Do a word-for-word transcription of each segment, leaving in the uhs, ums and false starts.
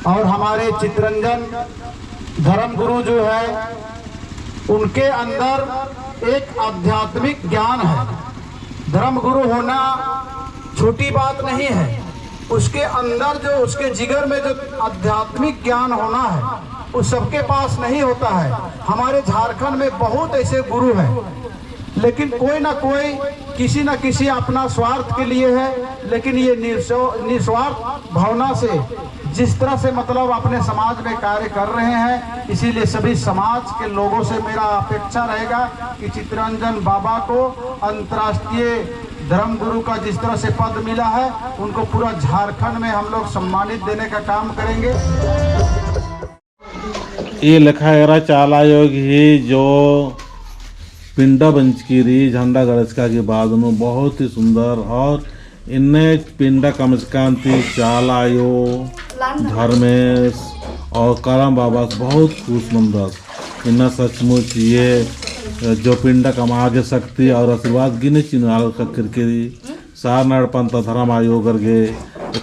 और हमारे चितरंजन धर्मगुरु जो है, उनके अंदर एक आध्यात्मिक ज्ञान है। धर्मगुरु होना छोटी बात नहीं है। उसके अंदर जो, उसके जिगर में जो आध्यात्मिक ज्ञान होना है, वो सबके पास नहीं होता है। हमारे झारखंड में बहुत ऐसे गुरु हैं, लेकिन कोई ना कोई किसी ना किसी अपना स्वार्थ के लिए है, लेकिन ये निस्व-, निस्वार्थ भावना से जिस तरह से, मतलब, अपने समाज में कार्य कर रहे हैं, इसीलिए सभी समाज के लोगों से मेरा अपेक्षा रहेगा कि चितरंजन बाबा को अंतर्राष्ट्रीय धर्मगुरु का जिस तरह से पद मिला है, उनको पूरा झारखंड में हम लोग सम्मानित देने का काम करेंगे। ई लेखा एरा चाला आयो गही जो पिंडा बंचकी रई, झंडा गड़चका के बाद नू बहुत ही सुंदर और इन्ने पिंडा कमचकन ती चाला आयो, धर्मेस और करम बाबस बहुत खुश मंदस। इन्ना सचमुच ये जो पिंडा कमआ गे शक्ति और आशीर्वाद गिने चिन्हु आलर का किरकिरी। सारना एड़पन ता धर्म आयो गर गे,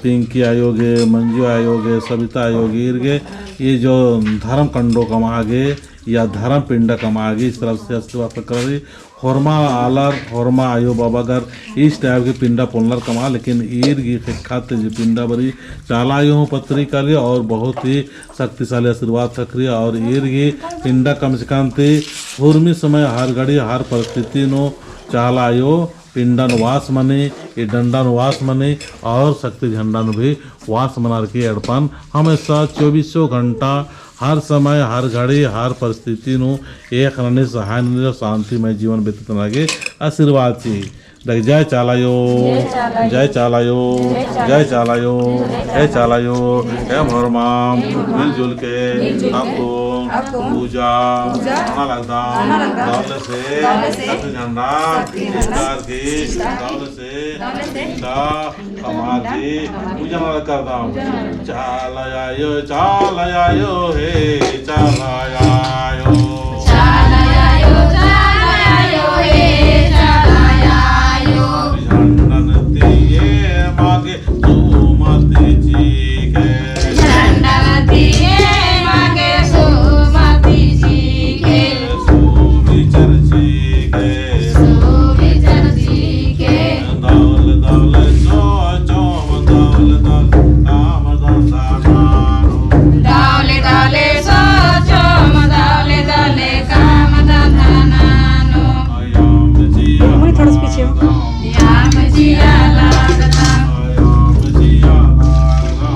पिंकी आयो गे, मंजू आयो गे, सबिता आयो गे, ईर गे, ये जो धर्म कंडो कमआ गे या धर्म पिंडा कमआ गे, इस तरह से आशीर्वाद ख़क्खरई। होरमा आलर, होरमा आयो बाबा गर इस type के पिंडा पोल्लनर कमआ, लेकिन ईर गही ख़ेक्खा ती जे पिंडा बरई, चाला आयो हूँ पत्तरी काली और बहुत ही शक्तिशाली आशीर्वाद ख़क्खरई। और ईर गही पिंडा कमचकन ती हुरमी समय हर घड़ी हर परिस्थिति नू चाला आयो पिंडन वास मनी, ई डंडन वास मनी और शक्ति झंडन भी वास मनार की एड़पन हमेशा चौबीसों घंटा, हर समय, हर घड़ी, हर परिस्थिति नू एक ननी, सहाय ननी, शांतिमय जीवन व्यतीत नना गे आशीर्वाद चिई। देख, जय चाला आयो, जय चाला आयो, जय चाला आयो, जय चाला आयो, जय चाला आयो, जय चाला आयो, जय चाला आयो। एम होरमाम, एम होरमाम, मिलजुल के, मिलजुल के, अक्कुन, अक्कुन, पूजा, पूजा, नना लगदम, नना लगदम, दवले से, दवले से, शक्ति झंडा, शक्ति झंडा, इस्तार की, इस्तार की, दवले से, दवले से, पिंडा, कमआ की, पूजा नना लगदम। चाला आयो, चाला आयो हे, चाला आयो। चाला आयो, चाला आयो हे, चाला आयो। झंडन ती एमा गे सुमति चिके। झंडन ती एमा गे सुमति चिके। सुविचार चिके। सुविचार चिके। दवले दवले सोचोम, दवले दवले काम धंधा ननोम। दवले दवले सोचोम, दवले दवले काम धंधा ननोम। अयम चिआ, थोड़ा सा पीछे हो। अयम चिआ लगदम। अयम चिआ लगदम।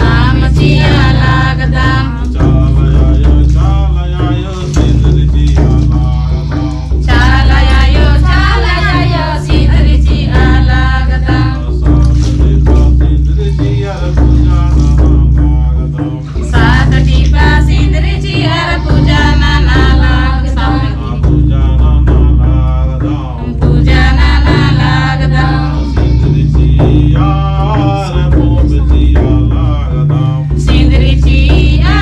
अयम चिआ लगदम। चाला आयो, चाला आयो, सिंदरी चिआ लगदम। चाला आयो, चाला आयो, सिंदरी चिआ लगदम। सात टीपा सिंदरी चिअर पूजा नना लगदम। सात टीपा सिंदरी चिअर पूजा नना लगदम। पूजा नना लगदम। पूजा नना लगदम। सिंदरी चिअर पूंप चिआ लगदम। सिंदरी चिआ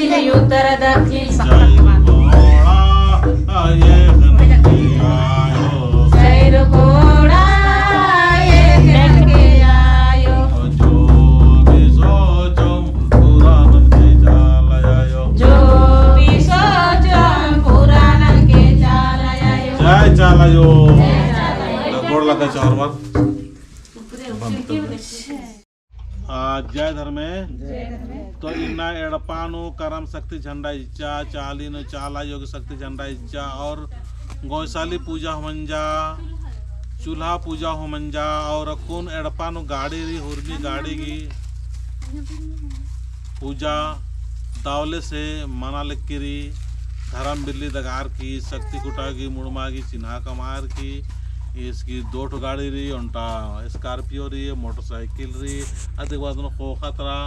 उत्तर दक्षिण जय घोड़ा, ये नंगे आयो। जय घोड़ा, ये नंगे आयो। जो भी सोचम पुरानन के चाला आयो। जो भी सोचम पुरानन के चाला आयो। जय चाला आयो। जय चाला आयो। गोड़ लगा चार बार। आ, जय धर्मे। जय धर्मे। तो इन्ना एड़पा नू करम शक्ति झंडा इच्चा, चाली नू चाला आयो गही शक्ति झंडा इच्चा और गौशाली पूजा हूँ मंजा, चूल्हा पूजा हूँ मंजा और अक्कुन एड़पा नू गाड़ी रई, हुरमी गाड़ी गही पूजा दवले से मना लगी रई, धरम बिल्ली दगार की, शक्ति खुटा गही, मुड़मा गही, चिन्हा कमअर की, इसकी दो ठो गाड़ी रई, ओन्टा Scorpio रई, motorcycle रई, अदिक बाद नू ख़ोख़ा तरा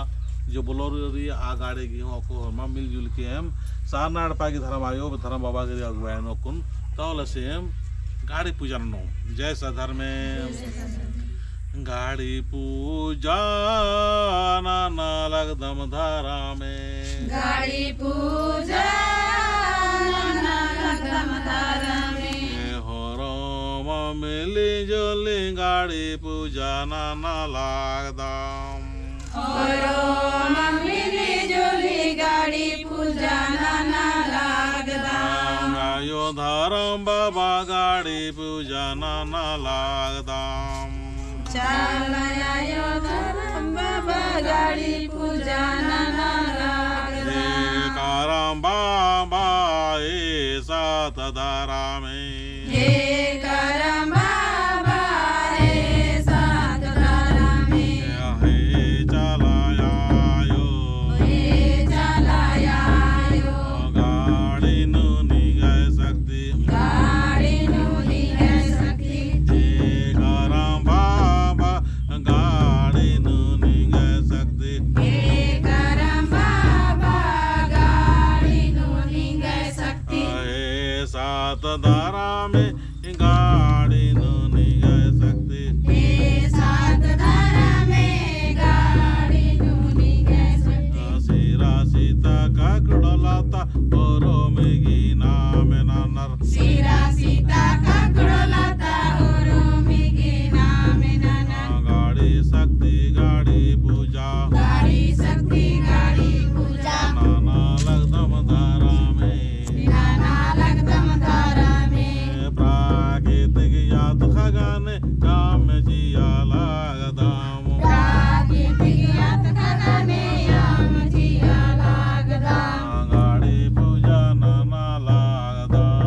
जो Bolero रई, आ गाड़ी गही हूँ अक्कु होरमा मिलजुल के एम सरना एड़पा गही धरम आयो, धरम बाबा गही अगुवाई नू अक्कुन दवले से एम गाड़ी पूजा ननोम। जय सत धर्मे। गाड़ी पूजा नना लगदम धरमे। गाड़ी पूजा नना लगदम धरमे। होरम मिली जुली गाड़ी पूजा नना लगदम। होरम मिली जुली गाड़ी पूजा नना लगदम। आयो धरम बाबा गाड़ी पूजा नना लगदम। चाला आयो धरम बाबा गाड़ी पूजा नना लगदम। हे करम बाबा, हे सत धरमे। हे करम बाबा, हे सत धरमे। हे चाला आयो। हे चाला आयो। गाड़ी नू निंग्है शक्ति। गाड़ी नू निंग्है शक्ति। हे करम बाबा, गाड़ी नू निंग्है शक्ति। हे करम बाबा, गाड़ी नू निंग्है शक्ति। हे सत धरमे गाड़ी नू निंग्है शक्ति। हे सत धरमे गाड़ी नू निंग्है शक्ति। सिरा सीता ककड़ो लता ओरोम गही नामे ननर। सिरा सीता ककड़ो लता ओरोम गही नामे ननर। गाड़ी शक्ति गाड़ी पूजा। गाड़ी शक्ति गाड़ी पूजा। नना लगदम धरमे। नना लगदम धरमे। प्राकृतिक याद खगने एम जिया लगदम। प्राकृतिक याद खगने एम जिया लगदम। गाड़ी पूजा नना लगदम।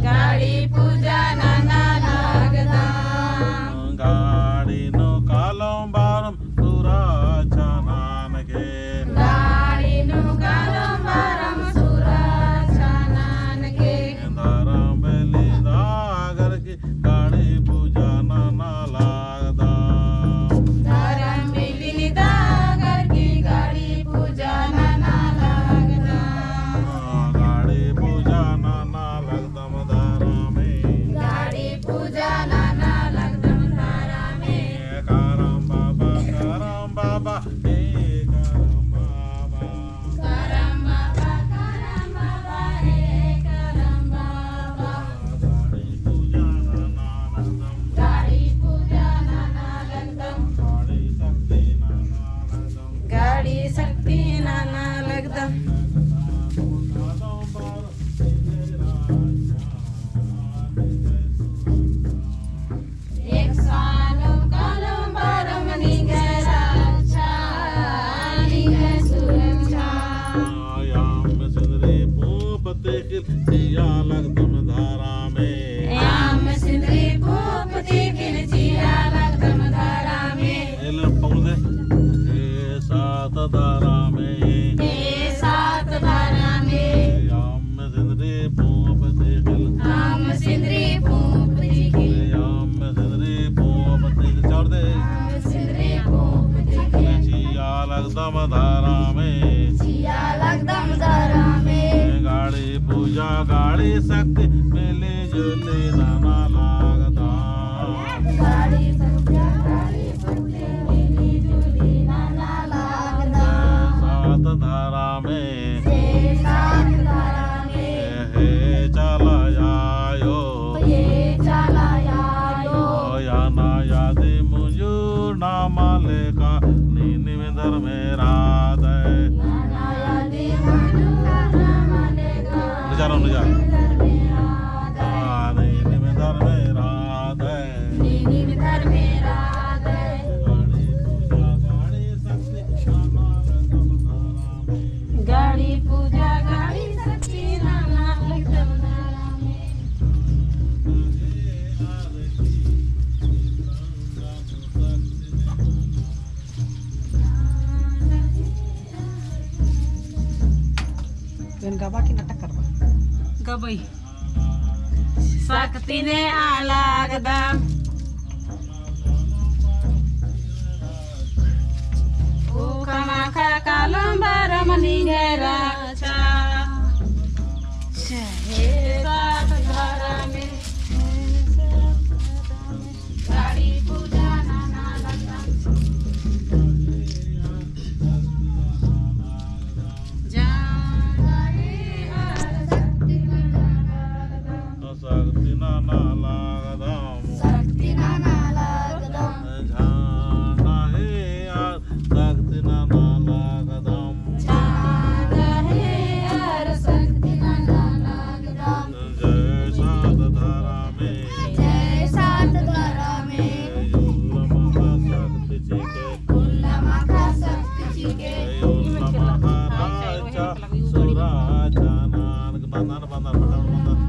गाड़ी पूजा नना लगदम। गाड़ी नू कालोम बरम सुरक्षा ननके। गाड़ी नू कालोम बरम सुरक्षा ननके। धरम बिल्ली दगार की गाड़ी पूजा नना लगदम। धरम बिल्ली दगार की गाड़ी पूजा नना लगदम। गाड़ी पूजा नना लगदम धरमे। गाड़ी पूजा नना लगदम धरमे। करम बाबा, करम बाबा, हे करम बाबा। करम बाबा, करम बाबा, हे करम बाबा। गाड़ी पूजा नना लगदम। गाड़ी पूजा नना लगदम। गाड़ी शक्ति नना लगदम। गाड़ी शक्ति नना लगदम। एक सालोम कालोम बरम निंग्है रक्षा, निंग्है सुरक्षा। एम सिंदरी पूंप तिख़िल जिया लगदम धरमे। एम सिंदरी पूंप तिख़िल जिया लगदम धरमे। एले पगुल दे। हे सत धरमे। हे सत धरमे। एम सिंदरी पूंप तिख़िल। एम सिंदरी पूंप तिख़िल। एम सिंदरी पूंप तिख़िल। जोर दे। एम सिंदरी पूंप तिख़िल। जिया लगदम धरमे। जिया लगदम धरमे। गाड़ी पूजा गाड़ी शक्ति मिली जुली नना लगदम। गाड़ी पूजा गाड़ी शक्ति मिली जुली नना लगदम। सत धरमे। नीनिम धर्मे राधे। नीनिम धर्मे राधे। गाड़ी पूजा, गाड़ी शक्ति नाना लगदम धरमे। एन गबा की नाटक करबा? गबई। शक्ति ने आलागदम। ओ कमाखा कालम बरम निंगरा चा। हे सात धरमे। गाड़ी पूजा नाना लगदम। जाना हे हर शक्ति नाना लगदम। शक्ति नाना लगदम। शक्ति नाना लगदम। जाना हे हर शक्ति नाना लगदम। जाना हे हर शक्ति नाना लगदम। जय सात धरमे। जय सात धरमे। उल्ला माखा शक्ति चिके। उल्ला माखा शक्ति चिके। उल्ला माखा राजा सुराजा नानके बंदन बंदन बंदन बंदन।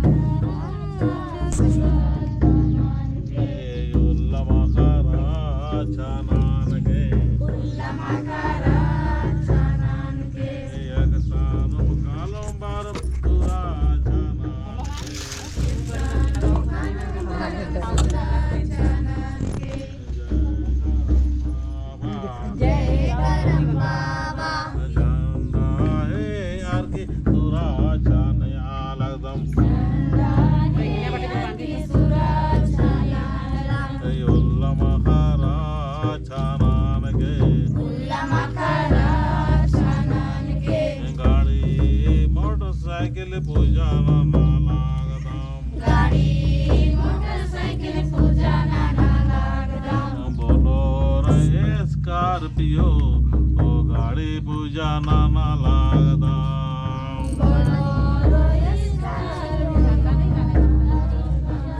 उल्ला माखा राजा नानके। उल्ला माखा राजा नानके। एकसानुम कालोम बरम सुराजा नानके। जय करम बाबा। झंडा हे आर की सुराजा नानके लगदम। झंडा हे आर की सुराजा नानके लगदम। उल्ला माखा राजा नानके। उल्ला माखा राजा नानके। गाड़ी मोटरसाइकिल पूजा नाना लगदम। गाड़ी मोटरसाइकिल पूजा नाना लगदम। बोलेरो स्कॉर्पियो ओ गाड़ी पूजा नाना लगदम। बोलेरो स्कॉर्पियो।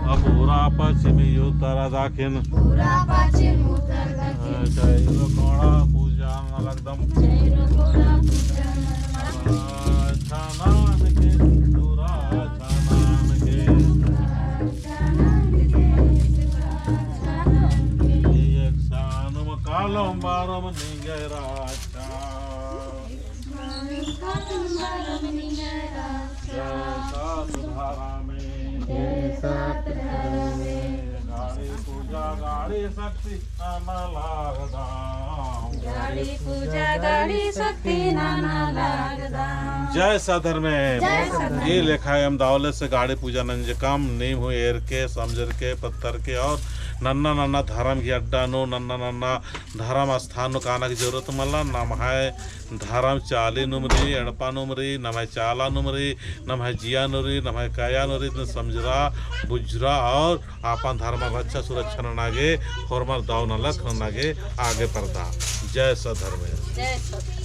अब पूरा पश्चिमी उत्तर दक्षिण। पूरा पश्चिम उत्तर दक्षिण। चारो कोणा पूजा नाना लगदम। चारो कोणा पूजा नाना लगदम। अच्छा नानके, सुराजा नानके। एकसानुम कालोम बरम निंगरा चा। जय सात धरमे। जय सात धरमे। गाड़ी पूजा, गाड़ी शक्ति नाना लगदम। गाड़ी पूजा, गाड़ी शक्ति नाना लगदम। जय सात धरमे। जय सात धरमे। ई लेखा एम दवले से गाड़ी पूजा नंजकम, नीम हूँ एरके, समझरके, पत्तरके और नन्ना नन्ना धरम की अड्डा नू, नन्ना नन्ना धरम स्थान नू काना की जरूरत मला। नम्है धरम चाली नुम रई, एड़पा नुम रई, नम्है चाला नुम रई, नम्है जिया नुम रई, नम्है काया नुम रई, समझरा, बुझरा और आपन धर्मर रक्षा सुरक्षा नना गे, होरमर दव नलख नना गे आगे परदा। जय सात धर्मे। जय सात धर्मे।